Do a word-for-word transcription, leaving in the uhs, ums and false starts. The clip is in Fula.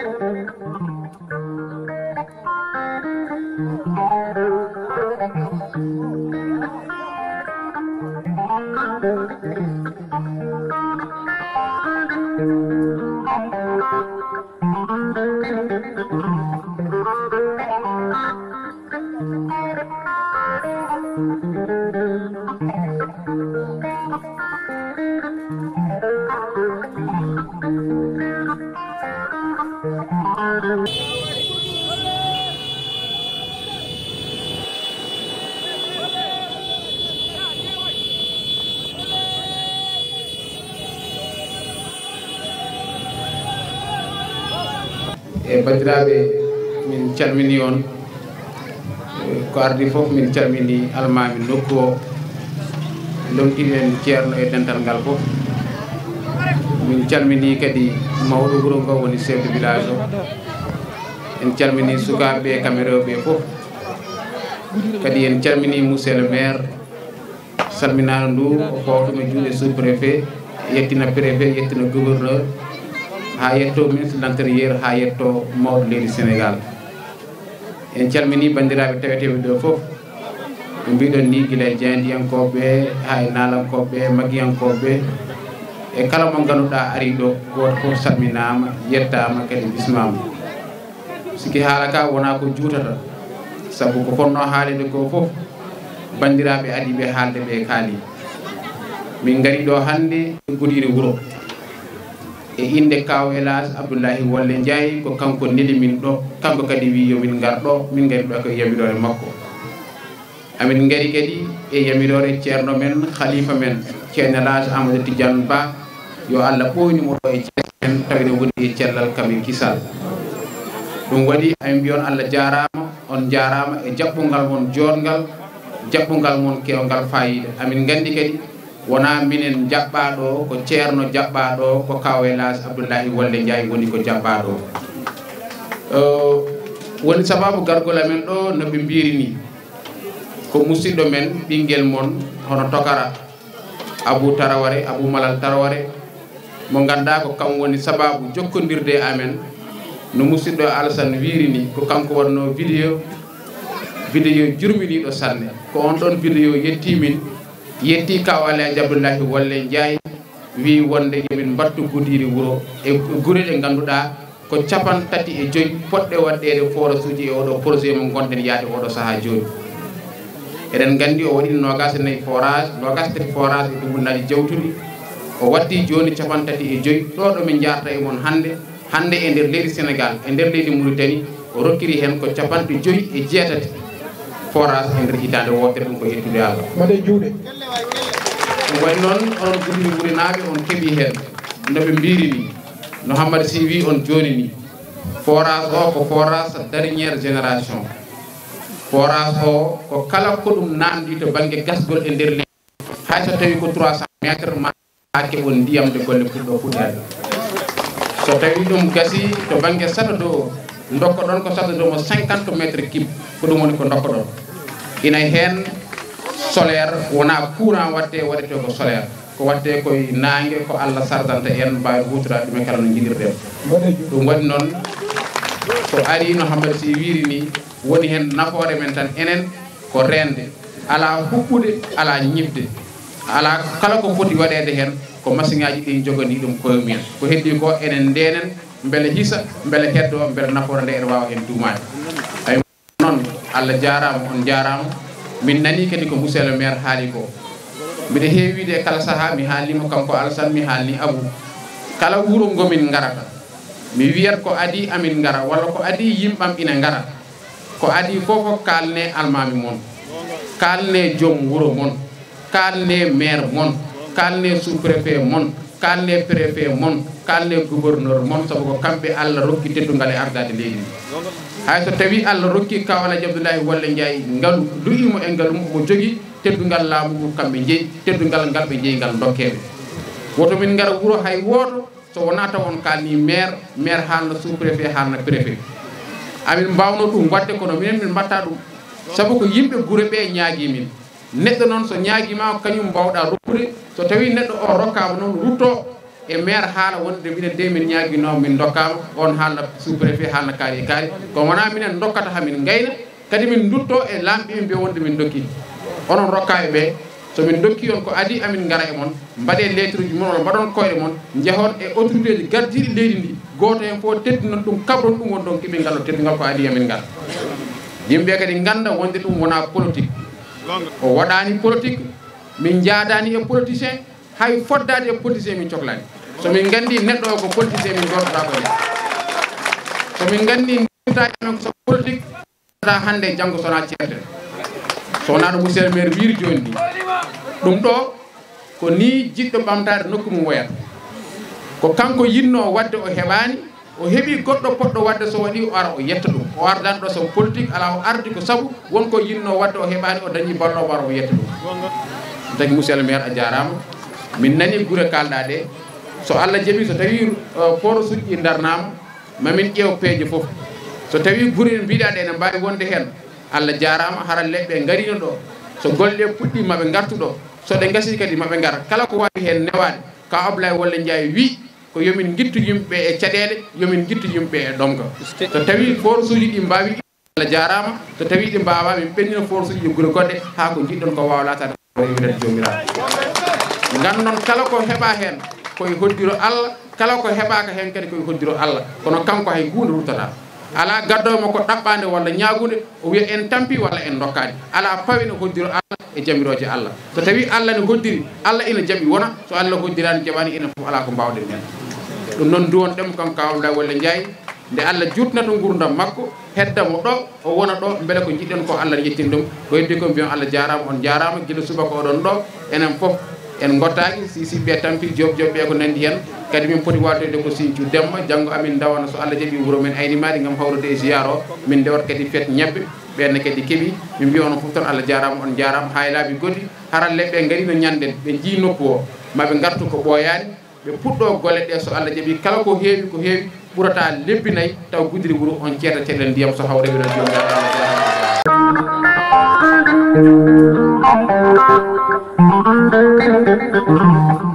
E banndiraaɓe, min calminii on. Ko ardii fof, min calminii almaami nokku o, lomtiiɗo en ceerno e dental ngal fof. Min calminii kadi mawɗo wuro ngo, woni chef de village o. En calminii sukaaɓe ɓe, kamerooɓe ɓe fof. Kadi en calminii monsieur le maire. Salminaandu ndu o fawtu e juuɗe sous-préfet, yettina préfet, yettina gouverneur, haa yetto ministre de l'intérieur, haa yetto mawɗo leydi Sénégal. En calminii banndiraaɓe taweteeɓe ɗo fof. Ɓe mbiɗon ni gila e jaayndiyankooɓe haa e naalankooɓe, magiyankooɓe, e kala mo ngannduɗaa arii ɗo, gooto fof salminaama, yettaama, kadi bismaama. Sikki haala ka wonaa ko juutata, sabu ko fotnoo haaleede ko fof, banndiraaɓe adii ɓe haalde ɓe kaali. Min ngari ɗo hannde e Gudiri wuro. E innde Kaaw Elhadj Abdullahi Wolle Njaay, ko kanko neli min ɗo, kanko kadi wi yo min ngar ɗo, min ngari ɗo ko e yamiroore makko. Amin ngari kadi e yamiroore ceerno men, khalifa men, ceerno Elhadj Amadou Tidiane Ba, yo Allah ɓooynu mo ɗo e Cees en, tawi no woni e cellal kam e kisal. Ɗum waɗi amin mbiya on Allah jaaraama, on njaaraama e jaɓɓungal mon jooɗngal, jaɓɓungal mon keewngal faayiida. Amin nganndi kadi wonaa minen jaɓɓaa ɗo, ko ceerno jaɓɓaa ɗo, ko Kaaw Elhadj Abdullahi Wolle Njaay woni ko jaɓɓaa ɗo. Eh, woni sabaabu gargol amen ɗo, no ɓe mbiyri ni, ko musidɗo men, ɓinngel mon, hono Tokara, Abu Taraware, Abu Malal Taraware, mo nganndaa ko kam woni sabaabu jokkondirde e amen. No musidɗo Alassane wiyri ni, ko kanko waɗnoo vidéo, vidéo jurminiiɗo sanne. Ko on ɗon vidéo yettii min, yettii Kaaw Elhadj Abdullahi Wolle Njaay, wii wonde yo min mbattu Gudiri wuro e gure ɗe ngannduɗaa ko capanɗe tati e joy poɗɗe waɗɗeede forage uji e oɗo projet mo ngonɗen yaade oɗo sahaa jooni. Eɗen nganndi o waɗi noogaas e nayi forage, noogaas e tati forage e dumunnaji jawtuɗi. O watti jooni capanɗe tati e joy. Ɗo ɗo min njaarta e mon hannde, hannde e nder leydi Sénégal, e nder leydi Mauritanie, o rokkiri heen ko capanɗe joy e jeetati forage e nder hitaande wootere, ɗum ko yettude Allah. Mbaɗe juuɗe. Ɗum wayi noon, onon Gudiri wurinaaɓe, on keɓii heen no ɓe mbiyri ni, no Hammadi Sy wii on jooni ni. Forage o ko forage dernière génération. Forage o ko kala ko ɗum naamndi to bannge gasgol e nder leydi, hay so tawi ko trois cents mètres, ma a keɓon ndiyam nde golle puɗɗo fuɗɗeede. So tawi ɗum gasi to bannge Sato Dow, ndokkoɗon ko Sato Dow mo cinquante mètres cube, ko ɗum woni ko ndokkoɗon. Ina heen solaire, wonaa courant waɗte, waɗete ko solaire. Ko waɗte koye naange, ko Allah sardanta en, mbaawen huutoraade ɗum e kala no njiɗirɗen. Ɗum waɗi noon, ko ari no Hammadi Sy wiyri ni, woni heen nafoore men tan enen, ko reende, alaa huɓɓude, alaa ñiɓde, alaa kala ko foti waɗeede heen, ko masiŋaaji ɗi njoganii ɗum koye mumen. Ko heddii ko enen ndeenen, mbele hisa, mbele heddoo, mbele nafoore nde ene waawa heen duumaade. Noon, Allah jaaraama, on njaaraama. Min nanii kadi ko monsieur le maire haali ko. Mbiɗa heewi wiide e kala sahaa, mi haalnii mo kanko Alassane, mi haalnii Abou. Kala wuro ngo min ngarata, mi wiyat ko adii amin ngara, walla ko adii yimɓam ina ngara. Ko adii fof, kaalne almaami mon, kaalne joom wuro mon, kaalne maire mon, kaalne sous-préfet mon, kaalne préfet mon, kaalne gouverneur mon, sabu ko kamɓe Allah rokki teddungal e ardaade leydi ndi. Hay so tawii Allah rokki Kaaw Alhaji Abdullahi Wolle Njaay ngalu, luyi mo e ngalu mo, omo jogii teddungal laamu ngu, kamɓe njeyi, teddungal ngal ɓe njeyi ngal ndokkeeɓe. Woto min ngara wuro hay wooto, so wonaa taw on kaalnii maire, maire haalna sous-préfet, haalna préfet. Amin mbaawno ɗum waɗde, kono minen min mbaɗta ɗum. Sabu ko yimɓe gure ɓe ñaagii min. Neɗɗo noon so ñaagiima, ko kañum mbaawɗa rokkude. So tawii neɗɗo o rokkaama noon, ruttoo, e maire haala wonde minen de min ñaaginoo, min ndokkaama, on haalna sous-préfet, haalna kaari e kaari. Kono wonaa minen ndokkata haa min ngayna, kadi min ndutto e laamɓe ɓe mbiya wonde min ndokki. Onon rokkaaɓe ɓe, so min ndokki on ko adii amin ngara e mon, mbaɗee lettre uji mon walla mbaɗon koyɗe mon, njehon e autorité ji gardiiɗi leydi ndi, gooto heen fof teddinon ɗum, kabron ɗum won ɗon keɓingal o teddingal ko adii amin ngara. Yimɓe kadi ngannda wonde ɗum wonaa politique. O waɗaani politique, min njaadaani e politicien, hay foddaade e politicien min coklaani. So min nganndi neɗɗo o ko politicien min gortotaa ko. So min nganndi ndewtaji amen ko sabu politique, ta hannde e janngo so wonaa ceerten. So wonaa no monsieur le maire wiiri jooni ni. Ɗum ɗo ko ni jiɗɗo ɓamtaade nokku mum woyata. Ko kanko yiɗnoo waɗde o heɓaani, o heɓi goɗɗo poɗɗo waɗde so waɗi o ara o yetta ɗum. O ardaani ɗo sabu politique alaa, o ardi ko sabu won ko yiɗnoo waɗde o heɓaani, o dañi ballo o ara o yetta ɗum. Tagi monsieur le maire a jaaraama. Min nani gure kaalɗaa ɗe. So Allah jaɓi, so tawi, eh, forage uji ɗi darnaama, ma min ƴeew peeje fof. So tawi gure ɗe mbiɗa ɗe ene mbaawi wonde heen, Allah jaaraama, hara leɗɗe ngariino ɗo. So golle ɗe puɗɗii ma ɓe ngartu ɗo. So ɗe ngasii kadi ma ɓe ngar. Kala ko waawi heen newaade, ka Ablaye Walla Ndiaye wi ko yo min ngittu yimɓe e caɗeele, yo min ngittu yimɓe e ɗomka. So tawi forage uji ɗi mbaawi, Allah jaaraama. So tawi ɗi mbaawaa, min ɓennina forage uji e gure goɗɗe haa ko njiɗɗon ko waawa laataade. Ko yewtere Joomiraaɗo. Nganndon kala ko heɓaa heen ko e hoddiro Allah, kala ko heɓaaka heen kadi ko e hoddiro Allah. Kono kanko hay huunde ruttataa. Alaa gaddoowo mo ko ɗaɓɓaande walla ñaagunde, o wiya en tampi walla en ndokkaani. Alaa pawe no hoddiro Allah e jamirooje Allah. So tawi Allah ne hoddiri, Allah ina jaɓi wona, so Allah hoddiraani jaɓaani, enen fof alaa ko mbaawɗen heen. Ɗum noon nduwon ɗem kanko Kaw Abdoulaye Walla Ndiaye, nde Allah juutnata nguurndam makko, hedda mo ɗo, o wona ɗo, mbele ko njiɗɗen ko Allah ne yettin ɗum. Ko heddi ko mbiyon Allah jaaraama, on jaaraama, gila subaka oɗon ɗo, enen fof en ngottaaki, si, si ɓe tampi, job, job ɓe ko nanndi heen. Kadi min poti waawde ko Sinthiou Demba, janngo amin ndawana so Allah jaɓi wuro men Ayni Maadi ngam hawrude e ziyaara o, min ndewat kadi fête ñebbe, ɓeen ne kadi keɓi. Min mbiya onon fof tan Allah jaaraama, on jaaraama, haa e laabi goɗɗi, hara leɗɗe ngari no ñannden, ɓe njii nokku o, ma ɓe ngartu ko ɓooyaani. Ɓe puɗɗoo golle ɗe, so Allah jaɓi, kala ko heewi, ko heewi, ɓurata lebbi nayi, taw Gudiri wuro on ceerta caɗeele ndiyam so hawre wiɗa joom.